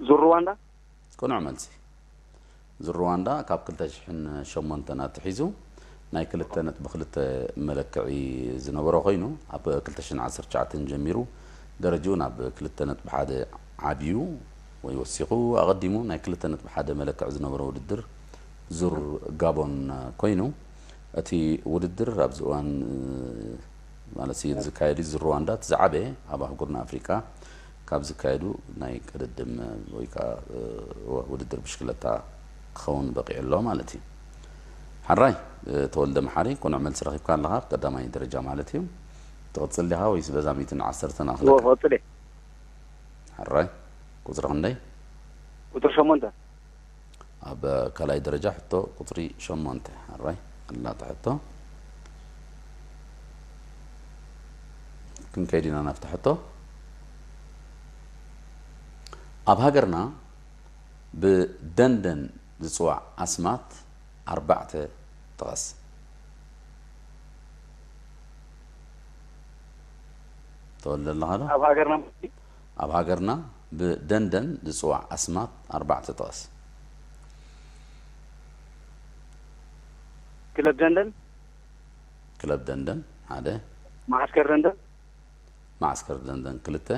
ዙር ሩዋንዳ ቅኑዕ መልሲ። ዙር ሩዋንዳ ካብ ክልተ ሽሕን ሸሞንተን ኣትሒዙ ናይ ክልተ ነጥቢ ክልተ መለክዒ ዝነበሮ ኮይኑ፣ ኣብ ክልተ ሽሕን ዓሰርተ ትሽዓተን ጀሚሩ ደረጅኡ ናብ ክልተ ነጥቢ ሓደ ዓብዩ ወይ ወሲኹ። ኣቐዲሙ ናይ ክልተ ነጥቢ ሓደ መለክዒ ዝነበሮ ውድድር ዙር ጋቦን ኮይኑ፣ እቲ ውድድር ኣብዚ እዋን ማለት ዝካየድ እዩ። ዙር ሩዋንዳ እቲ ዝዓበየ ኣብ ኣህጉርና ኣፍሪቃ ካብ ዝካየዱ ናይ ቅድድም ወይ ከዓ ውድድር ብሽክለታ ክኸውን በቂዑ ኣሎ ማለት እዩ። ሓራይ ተወልደ መሓሪ፣ ቅኑዕ መልሲ ረኺብካ ኣለኻ፣ ኣብ ቀዳማይ ደረጃ ማለት እዩ። ትቕጽል ዲኻ ወይስ በዛ ሚእትን ዓሰርተን ኣኽለካ? ቀጽለ ሓራይ ቁጽሪ ክንደይ? ቁጥሪ ሸሞንተ ኣብ ካልኣይ ደረጃ ሕቶ ቁጽሪ ሸሞንተ። ሓራይ ኣላታ ሕቶ። ክንከይድ ኢና ናብታ ሕቶ። ኣብ ሃገርና ብደንደን ዝጽዋዕ ኣስማት ኣርባዕተ ጥቐስ። ተወልደ ኣለኻ ዶ? ኣብ ሃገርና ኣብ ሃገርና ብደንደን ዝጽዋዕ ኣስማት ኣርባዕተ ጥቐስ። ክለብ ደንደን ክለብ ደንደን ሓደ። መዓስከር ደንደን መዓስከር ደንደን ክልተ።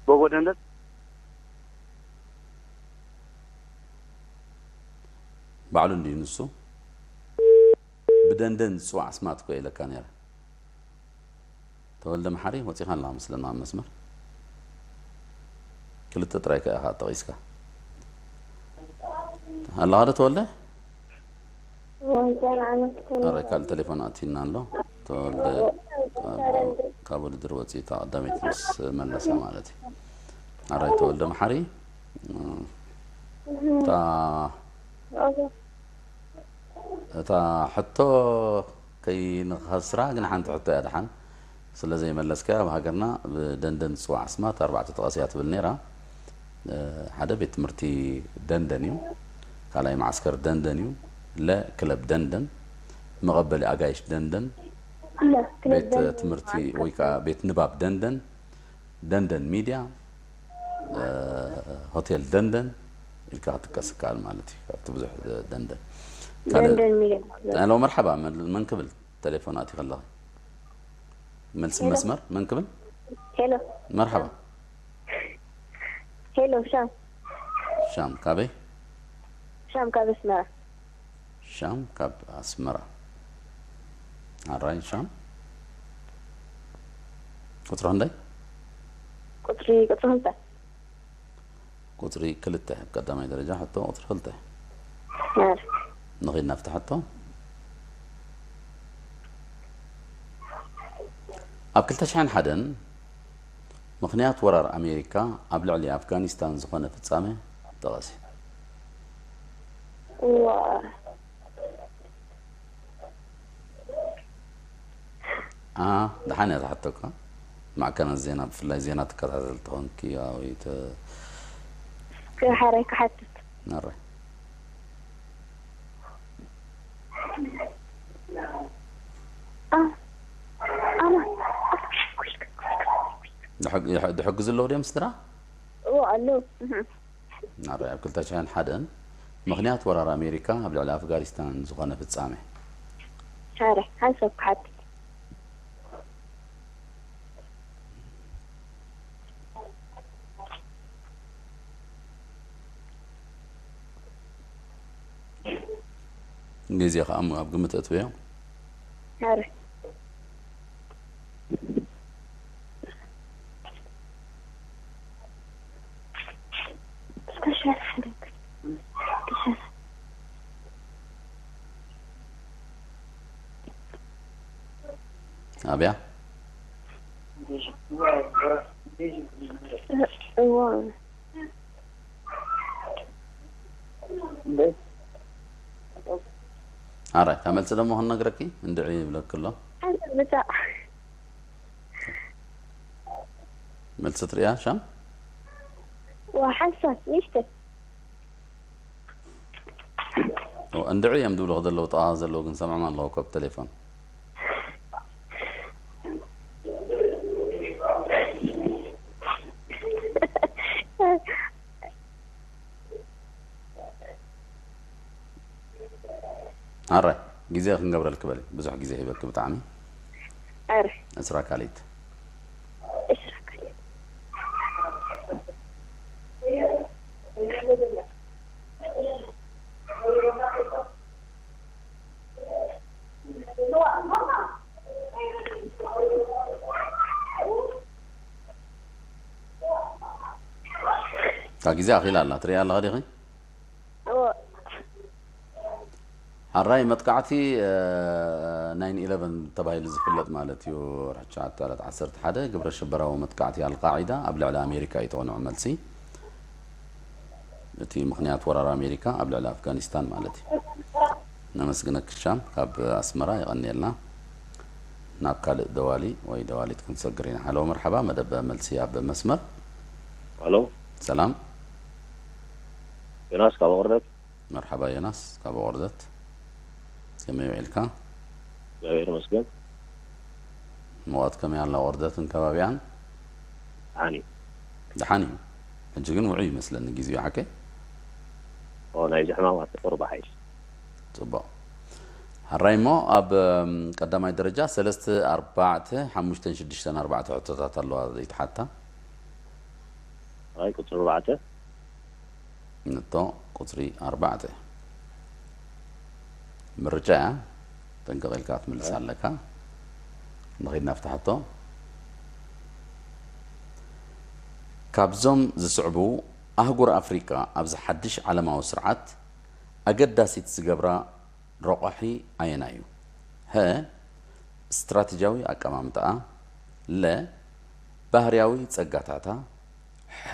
ጎጎ ደንደን ባዕሉ እንድዩ ንሱ። ብደንደን ዝጽዋዕ ኣስማት እኮ ኢለካ ነይረ። ተወልደ መሓሪ ወጺኻ ኣለኻ መስለና ኣብ መስመር። ክልተ ጥራይ ከኣ ኢኻ ጠቒስካ። ኣለኻ ዶ ተወልደ? ኣረ ካልእ ቴሌፎን ኣትዩና ኣሎ። ተወልደ ካብ ውድድር ወጺኡ እታ ቀዳመይቲ ምስ መለሰ ማለት እዩ። ኣረ ተወልደ መሓሪ እታ እታ ሕቶ ከይንኸስራ ግን ሓንቲ ሕቶ እያ ደሓን ስለ ዘይመለስካያ። ኣብ ሃገርና ብደንደን ዝፅዋዕ ኣስማት ኣርባዕተ ጥቀስ እያ ትብል ነይራ። ሓደ ቤት ትምህርቲ ደንደን እዩ። ካልኣይ መዓስከር ደንደን እዩ። ለ ክለብ ደንደን፣ መቐበሊ ኣጋይሽ ደንደን፣ ቤት ትምህርቲ ወይ ከዓ ቤት ንባብ ደንደን፣ ደንደን ሚድያ፣ ሆቴል ደንደን ኢልካ ክትጥቀስ ትከኣል ማለት እዩ። ካብቲ ብዙሕ ደንደን ካልእ ደንደን ሚል ኣሎ። ሄሎ፣ መርሓባ፣ መን መን ክብል? ቴሌፎን ኣትዩ ከለኺ መልሲ ሄሎ። መስመር መን ክብል? ሄሎ። መርሓባ። ሄሎ፣ ሻም። ሻም ካበይ? ሻም ካብ ኣስመራ። ሻም ካብ ኣስመራ። ኣራይ ሻም። ቁጽሪ ክንደይ? ቁጽሪ ቁጽሪ ክልተ። ቁጽሪ ክልተ፣ ኣብ ቀዳማይ ደረጃ ሕቶ ቁጽሪ ክልተ። ኣረ። ንኺድ ናብቲ ሕቶ። ኣብ ክልተ ሽሕን ሓደን ምኽንያት ወራር ኣሜሪካ ኣብ ልዕሊ ኣፍጋኒስታን ዝኾነ ፍጻሜ ጥቐሲ። ዋ። ኣ፣ ደሓን እያ ትሓተካ። ማዕከናት ዜና፣ ብፍላይ ዜና ትከታተል ተኾንኪ፣ ወይ ተ-፣ ክሓረይ ክሓትት። ኣረ። ኣ፣ ኣማ። ድሕግ-፣ ይሕ-፣ ድሕግዙ ኣለዉ ድዮም ስድራ? እዎ፣ ኣለዉ። እህ። ኣረ፣ ኣብ ክልተ ሽሕን ሓደን ምኽንያት ወራር ኣሜሪካ ኣብ ልዕሊ ኣፍጋኒስታን ዝኾነ ፍጻሜ። ኣረ፣ ሓንሳብ ክሓትት። ግዜ ከኣ ኣብ ግምት እትውዮ። ኣረ። ኣብያ። እዎ። ኣራይ፣ እታ መልሲ ደሞ ክንነግረኪ እንድዒ ይብለኪ ኣሎ። ሓንሳብ ምጻእ። መልሲ ትርእያ ሻም? ዋ፣ ሓንሳብ፣ ንእሽተይ። ኦ፣ እንድዒ እዮም ዝብሉ ዘለዉ፣ ጥቓ ዘለዉ ግን ሰምዖም ኣለዉ እኮ ብቴሌፎን። ኣረ፣ ግዜ ክንገብረልኪ በሊ። ብዙሕ ግዜ ሂበኪ ብጣዕሚ። ኣረ። ዕስራ ካልኢት። ዕስራ ካልኢት። እታ ግዜ ኣኺላ ኣላ። ትርእያ ኣለኻ ዲኺ? እዎ። ሓራይ መጥቃዕቲ፣ እ፣ ናይን ኢለቨን ተባሂሉ ዝፍለጥ ማለት እዩ። ወርሒ ትሽዓተ ዕለት ዓሰርተ ሓደ ግብረ ሽበራዊ መጥቃዕቲ ኣልቃዒዳ ኣብ ልዕሊ ኣሜሪካ እዩ ተቐንዑ። መልሲ፣ እቲ ምኽንያት ወራር ኣሜሪካ ኣብ ልዕሊ ኣፍጋኒስታን ማለት እዩ። ነመስግነኪ ሻም ካብ ኣስመራ፣ የቐንየልና። ናብ ካልእ ደዋሊ ወይ ደዋሊት ክንሰግር ኢና። ሃሎ፣ መርሓባ፣ መደብ መልሲ ኣብ መስመር። ሃሎ። ሰላም። ዮናስ ካብ ኦርደት። መርሓባ ዮናስ ካብ ኦርደት። ከመይ ውዒልካ? እግዚኣብሔር ይመስገን። ምቕዋት ከመይ ኣላ ኦርደትን ከባቢኣን? ደሓን እዩ። ደሓን እዩ። ሕጂ ግን ውዑይ ይመስለኒ ግዜኡ፣ ሓቀይ? ኦ፣ ናይዚ ሕማም ኣተ ቁሩብ ሓይሽ። ጽቡቕ። ሓራይ እሞ ኣብ፣ እም፣ ቀዳማይ ደረጃ ሰለስተ ኣርባዕተ ሓሙሽተን ሽዱሽተን ኣርባዕተ ሕቶታት ኣለዋ ዘይተሓታ። ኣይ፣ ቁጽሪ ኣርባዕተ። ንቶ ቁጽሪ ኣርባዕተ። ምርጫ እያ። ጥንቅቕ ኢልካ ክትምልሳ እ? ኣለካ። ንኺድ ናብቲ ሕቶ። ካብዞም ዝስዕቡ ኣህጉር ኣፍሪቃ ኣብዚ ሓድሽ ዓለማዊ ስርዓት ኣገዳሲት ዝገብራ ረቋሒ ኣየናይ እዩ? ሀ፣ ስትራቴጂያዊ ኣቀማምጣኣ፣ ለ፣ ባህርያዊ ጸጋታታ፣ ሐ፣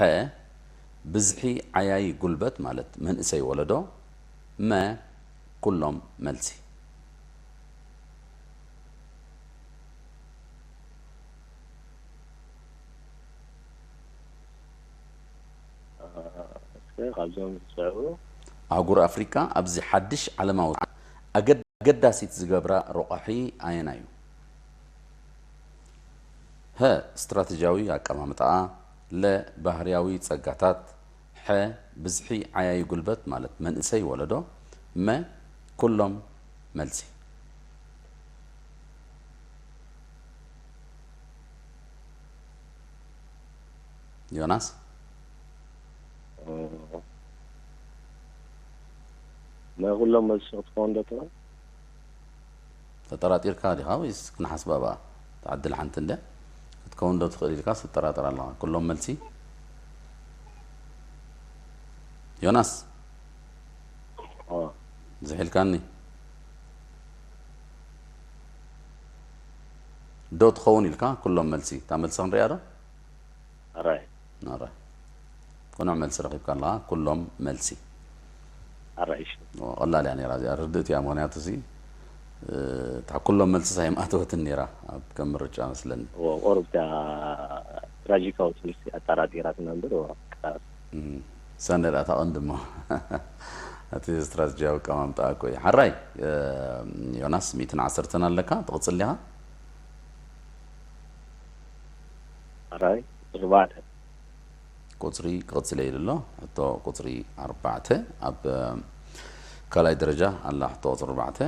ብዝሒ ዓያዪ ጉልበት ማለት መንእሰይ ወለዶ፣ መ፣ ኩሎም መልሲ። እስከ ካብዞም ዝስዕቡ ኣህጉር ኣፍሪቃ ኣብዚ ሓድሽ ዓለማዊ ኣገድ-፣ ኣገዳሲት ዝገብራ ረቋሒ ኣየናይ እዩ? ሀ፣ ስትራቴጂያዊ ኣቀማምጣኣ፣ ለ ባህርያዊ ጸጋታት፣ ሐ ብዝሒ ዓያዪ ጉልበት ማለት መንእሰይ ወለዶ፣ መ ኩሎም መልሲ። ዮናስ? ናይ ኩሎም መልሲ ክትኸውን ዶ ትኽእል? ተጠራጢርካ ዲኻ ወይስ ክንሓስባ ብኣ? እታ ዕድል ሓንቲ እንድያ ክትከውን ዶ ትኽእል ኢልካ ትጠራጠር ኣለኻ? ኩሎም መልሲ? ዮናስ? ኦ፣ ዝሒልካኒ? ዶ ትኸውን ኢልካ ኩሎም መልሲ? እታ መልሲ ክንሪኣ ዶ? ኣራይ። ኣረ። ቅኑዕ መልሲ ረኺብካ ኣለኻ። ኩሎም መልሲ። ኣራይ፣ እሺ። ኦ፣ ቀላል እያ ነይራ እዚኣ። ርድእቲ እያ፣ ምኽንያቱ ሲ፣ እ፣ እታ ኩሎም መልሲ ሳይም ኣተወትን ነይራ ኣብ ከም ምርጫ መስለኒ። ኦ፣ ቁሩብ እታ ትራጂካዊ ትምህርቲ ኣጠራጢራትና እምበር፣ ኦ፣ ክሳብ እም፣ ሰነ ዳኣ ታቐንዲ እሞ። እቲ ስትራተጂያዊ ኣቀማምጣ እኮ እዩ። ሓራይ፣ እ፣ ዮናስ፣ ሚእትን ዓሰርተን ኣለካ፣ ትቕጽል ዲኻ? ኣራይ፣ ኣርባዕተ። ቁጽሪ ክቕጽል ኢሉ ኣሎ። ሕቶ ቁጽሪ ኣርባዕተ ኣብ፣ እ፣ ካልኣይ ደረጃ ኣላ። ሕቶ ቁጽሪ ኣርባዕተ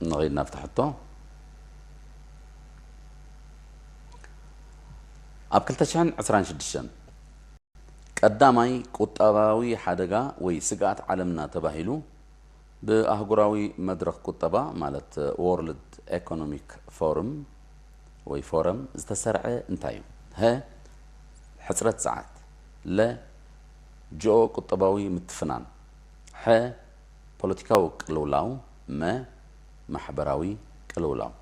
ንኸይድ ናብቲ ሕቶ። ኣብ ክልተ ሽሕን ዕስራን ሽዱሽተን ቀዳማይ ቁጠባዊ ሓደጋ ወይ ስግኣት ዓለምና ተባሂሉ ብኣህጉራዊ መድረኽ ቁጠባ ማለት ወርልድ ኤኮኖሚክ ፎርም ወይ ፎረም ዝተሰርዐ እንታይ እዩ? ሀ፣ ሕጽረት ጸዓት፣ ለ፣ ጂኦ ቁጠባዊ ምትፍናን፣ ሐ፣ ፖለቲካዊ ቅልውላው፣ መ፣ ማሕበራዊ ቅልውላው።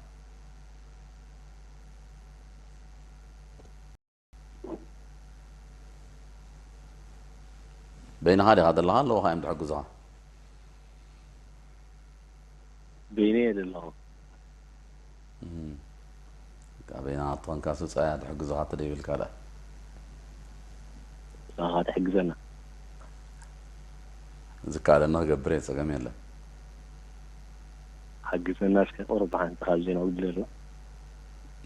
በይንኻ ዲኻ ዘለኻ? ኣለዉኻ እዮም ዝሕግዙኻ? በይነ እየ ዘለኹ። እም። በቃ በይንኻ ትኾንካ ስብጻ እያ ትሕግዙኻ ተደይብልካ ደኣ። ንስኻ ትሕግዘና። ዝከኣለኒ ክገብር እየ፣ ጸገም የለን። ሓግዘና እስከ ቁሩብ ብሓንቲ ካብ ዜና ውድለልና።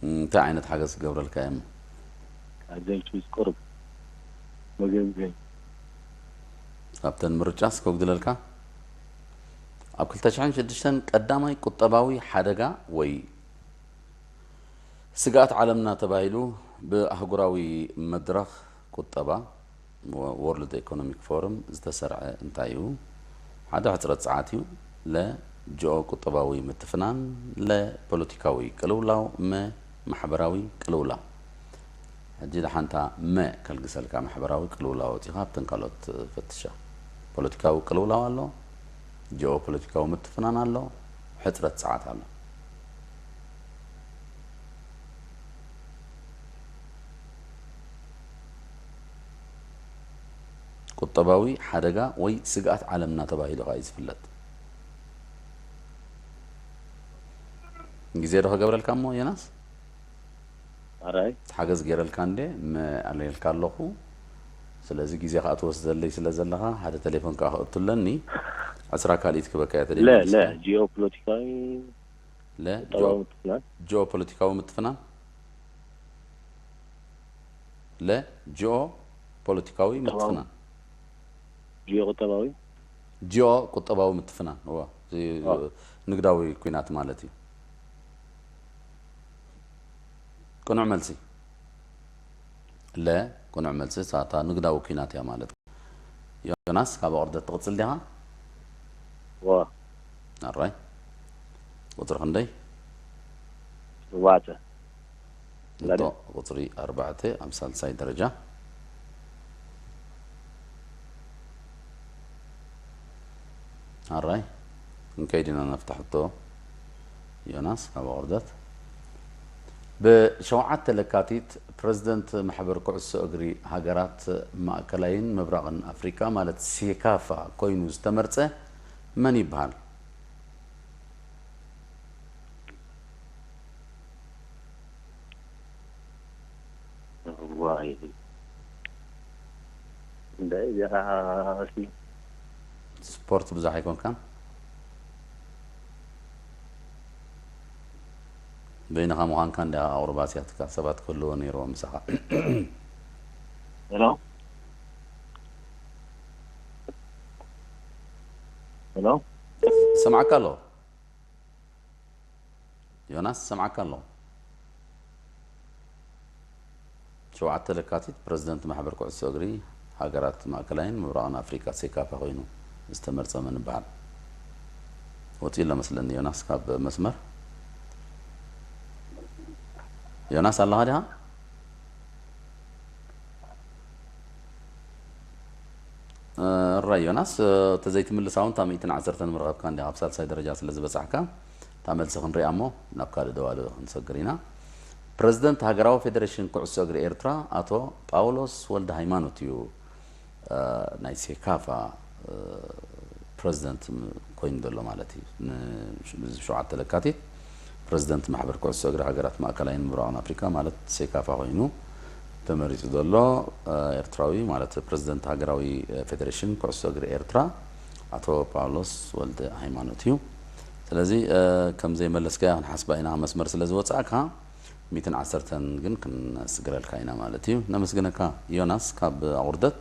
እም፣ እንታይ ዓይነት ሓገዝ ክገብረልካ እየ እሞ? ካብ ዘንኪ ቁሩብ መገምገሚ። ካብተን ምርጫስ ከጉድለልካ? ኣብ ክልተ ሽሕን ሽዱሽተን ቀዳማይ ቁጠባዊ ሓደጋ ወይ ስግኣት ዓለምና ተባሂሉ ብኣህጉራዊ መድረኽ ቁጠባ፣ ወርልድ ኤኮኖሚክ ፎረም፣ ዝተሰርዐ እንታይ እዩ? ሓደ፣ ሕጽረት ጸዓት እዩ። ለ፣ ጂኦ ቁጠባዊ ምትፍናን። ለ፣ ፖለቲካዊ ቅልውላው። መ፣ ማሕበራዊ ቅልውላው። ሕጂ ደሓንታ መ ከልግሰልካ፣ ማሕበራዊ ቅልውላው ወፂኻ ኣብተን ካልኦት ፈትሻ። ፖለቲካዊ ቅልውላው ኣሎ፣ ጂኦ ፖለቲካዊ ምትፍናን ኣሎ፣ ሕፅረት ፀዓት ኣሎ። ቁጠባዊ ሓደጋ ወይ ስግኣት ዓለምና ተባሂሉ ከዓ እዩ ዝፍለጥ። ግዜ ዶ ከገብረልካ እሞ ዮናስ? ኣራይ ሓገዝ ገይረልካ እንዴ መ ኣለልካ ኣለኹ። ስለዚ ግዜ ከዓ ትወስደለይ ስለ ዘለኻ ሓደ ቴሌፎን ከዓ ክእቱ ኣለኒ። ዕስራ ካልኢት ክበካ እያ ለ ተደይመልስ ለ እያ። ጂኦፖለቲካዊ ለ ቁጠባዊ ምትፍናን ጂኦ ፖለቲካዊ ምትፍናን ለ ጂኦ ፖለቲካዊ ቁጠባዊ ምትፍናን ጂኦ ቁጠባዊ ጂኦ ቁጠባዊ ምትፍናን እዋ፣ እዚ ዋ። ንግዳዊ ኩናት ማለት እዩ። ቅኑዕ መልሲ ለ ቅኑዕ መልሲ ሳታ ንግዳዊ ኩናት እያ ማለት እዩ። ዮናስ ካብ ኣቕርደት ትቕጽል ዲኻ? ዋ ኣራይ ቁጽሪ ክንደይ? ሸውዓተ እቶ ቁጽሪ ኣርባዕተ ኣብ ሳልሳይ ደረጃ። ኣራይ ክንከይድ ኢና ናብታ ሕቶ ዮናስ ካብ ኣቕርደት። ብሸውዓተ ለካቲት ፕረዚደንት ማሕበር ኩዕሶ እግሪ ሃገራት ማእከላይን ምብራቕን ኣፍሪቃ ማለት ሴካፋ ኮይኑ ዝተመርጸ መን ይበሃል? ዋይ እንደ ዚኻ ስፖርት ብዙሕ ኣይኮንካን? በይንኻ ምዃንካ እንዲያ ኣቑርባስያትካ ሰባት ክህልዎ ነይርዎም ምሳኻ። ሄሎ፣ ሄሎ። ሰማዕካ ኣሎ። ዮናስ፣ ሰማዕካ ኣሎ። ሸውዓተ ለካቲት ፕረዚደንት ማሕበር ኩዕሶ እግሪ ሃገራት ማእከላይን ምብራቕን ኣፍሪቃ፣ ሴካፋ፣ ኮይኑ ዝተመርጸ መን ይበሃል? ወጺኡ ኣሎ መስለኒ ዮናስ ካብ መስመር። ዮናስ፣ ኣለኻ ዲኻ? እራይ ዮናስ፣ ተዘይትምልሳ እውን እታ ሚእትን ዓሰርተን ምረኸብካ እንዲኻ፣ ኣብ ሳልሳይ ደረጃ ስለ ዝበጻሕካ፣ እታ መልሲ ክንሪኣ እሞ ናብ ካልእ ደዋሊ ክንሰግር ኢና። ፕረዚደንት ሃገራዊ ፌደሬሽን ኩዕሶ እግሪ ኤርትራ ኣቶ ጳውሎስ ወልደ ሃይማኖት እዩ፣ እ፣ ናይ ሴካፋ፣ እ፣ ፕረዚደንት ም-፣ ኮይኑ ዘሎ ማለት እዩ። ን-፣ ሸውዓተ ለካቲት ፕረዚደንት ማሕበር ኩዕሶ እግሪ ሃገራት ማእከላይን ምብራቕን ኣፍሪካ ማለት ሴካፋ ኮይኑ ተመሪጹ ዘሎ፣ እ፣ ኤርትራዊ ማለት ፕረዚደንት ሃገራዊ፣ እ፣ ፌደሬሽን ኩዕሶ እግሪ ኤርትራ ኣቶ ጳውሎስ ወልደ ሃይማኖት እዩ። ስለዚ፣ እ፣ ከም ዘይመለስካዮ ክንሓስባ ኢና፣ መስመር ስለ ዝወጻእካ፣ ሚእትን ዓሰርተን ግን ክንስግረልካ ኢና ማለት እዩ። ነመስግነካ ዮናስ ካብ ኣቑርደት።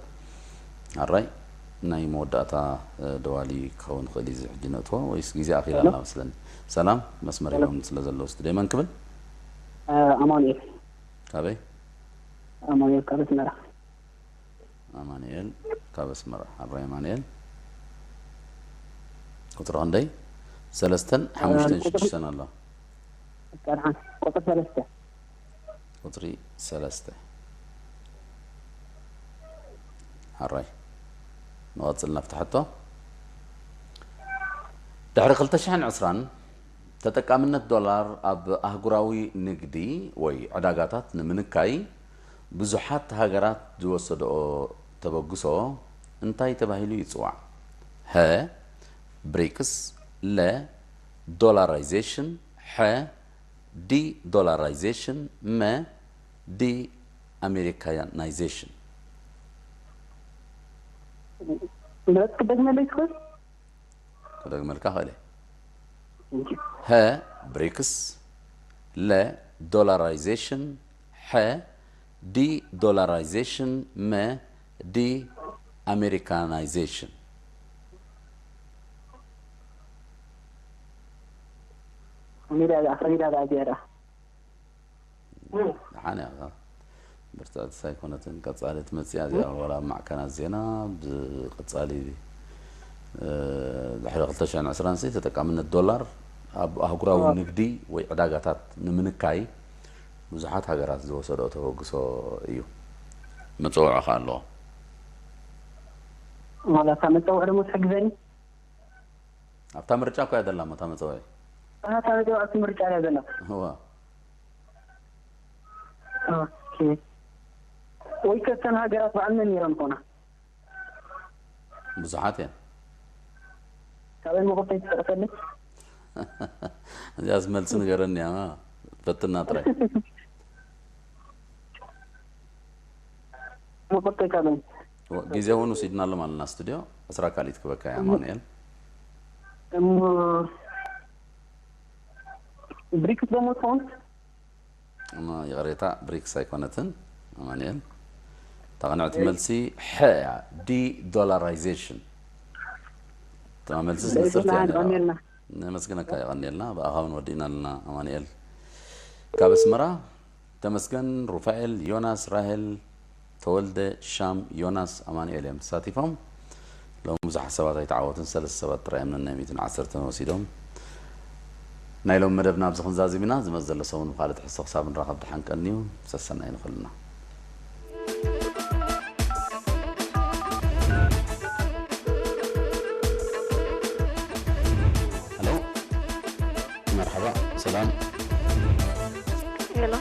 ኣራይ፣ ናይ መወዳእታ፣ እ፣ ደዋሊ ክኸውን ይኽእል እዩ፣ እዚ ሕጂ ነእትዎ ወይስ ግዜ ኣኺላ ሄሎ? ኣላ መስለኒ። ሰላም፣ መስመር ሄሎ? ሂቦም ስለ ዘለዉ ስቱድዮ መን ክብል? እ፣ ኣማኑኤል። ካበይ? ኣማኑኤል ካብ ኣስመራ። ኣማኑኤል ካብ ኣስመራ። ኣራይ ኣማኑኤል። ቁጽሪ ክንደይ? ሰለስተን እ፣ ሓሙሽተን ቁጽሪ ሽዱሽተን ኣሎ። ቁጽሪ ሓን-፣ ቁጽሪ ሰለስተ። ቁጽሪ ሰለስተ። ኣራይ። ንቐጽል ናብቲ ሕቶ። ድሕሪ ክልተ ሽሕን ዕስራን ተጠቃምነት ዶላር ኣብ ኣህጉራዊ ንግዲ ወይ ዕዳጋታት ንምንካይ ብዙሓት ሃገራት ዝወሰድኦ ተበግሶ እንታይ ተባሂሉ ይጽዋዕ? ሀ፣ ብሪክስ፣ ለ፣ ዶላራይዜሽን፣ ሐ፣ ዲ፣ ዶላራይዜሽን፣ መ፣ ዲ፣ ኣሜሪካናይዜሽን። ምረጽ ክደግመለይ ትኽእል? ክደግመልካ ክእል እየ። ሀ፣ ብሪክስ፣ ለ፣ ዶላራይዜሽን፣ ሐ፣ ዲ፣ ዶላራይዜሽን፣ መ፣ ዲ፣ ኣሜሪካናይዜሽን። ከመይ ደኣ፣ ከመይ ደኣ እዚኣ ደኣ? ደሓን እያ። ብርትዕቲ ኣይኮነትን። ቀጻሊ ትመጽእ እያ እዚኣ፣ ዋላ ኣብ ማዕከናት ዜና ብቐጻሊ፣ እ፣ ድሕሪ ክልተ ሽሕን ዕስራን ሲ ተጠቃምነት ዶላር ኣብ ኣህጉራዊ ኣዎ። ንግዲ ወይ ዕዳጋታት ንምንካይ ብዙሓት ሃገራት ዝወሰድኦ ተበግሶ እዩ። መጸውዒ ከኣ ኣለዎ። ዋላ እታ መጸውዒ ደሞ ትሕግዘኒ? ኣብታ ምርጫ እኮ እያ ዘላ እሞ እታ መጸውዒ። ኣታ መጸውዒ ኣብቲ ምርጫ እያ ዘላ። እዋ። ኦኬ። ወይ ከ እተን ሃገራት በዓል መን ነይረን ኮና? ብዙሓት እየን። ካበይ መኹርተይ ትጠቕሰለይ? እዚኣስ መልሲ ንገረኒ እያ፣ ፈትና ጥራይ። መኹርተይ ካበይ? ወ-፣ ግዜ እውን ወሲድናሎም ኣለና ስቱድዮ። ዕስራ ካልኢት ክበካ እያ፣ እም። ኣማኑኤል። እሞ ብሪክስ ደሞ ትኸውን? እሞ ይቕሬታ፣ ብሪክስ ኣይኮነትን፣ ኣማኑኤል። እታ ቅንዕቲ እም። መልሲ ሐ እያ፣ ዲ ዶላራይዜሽን። እታ መልሲ እም። ንጽርቲ እያ ነይራ። የቐንየልና። ነመስግነካ፣ የቐንየልና። ብኣኻ እውን ወዲእና ኣለና፣ ኣማኑኤል። ካብ ኣስመራ፣ ተመስገን፣ ሩፋኤል፣ ዮናስ፣ ራሄል፣ ተወልደ፣ ሻም፣ ዮናስ፣ ኣማኑኤል እዮም ተሳቲፎም። ሎሚ ብዙሓት ሰባት ኣይተዓወቱን፣ ሰለስተ ሰባት ጥራይ እዮም ነናይ ሚእትን ዓሰርተን ወሲዶም። ናይ ሎሚ መደብና ኣብዚ ክንዛዝም ኢና። ዝመጽእ ዘሎ ሰሙን ብኻልእ ትሕዝቶ ክሳብ ንራኸብ ደሓን ቀንዩ። ሰሰናዩ ንኹልና። ሄሎ፣ መርሓባ፣ ሰላም። ሄሎ።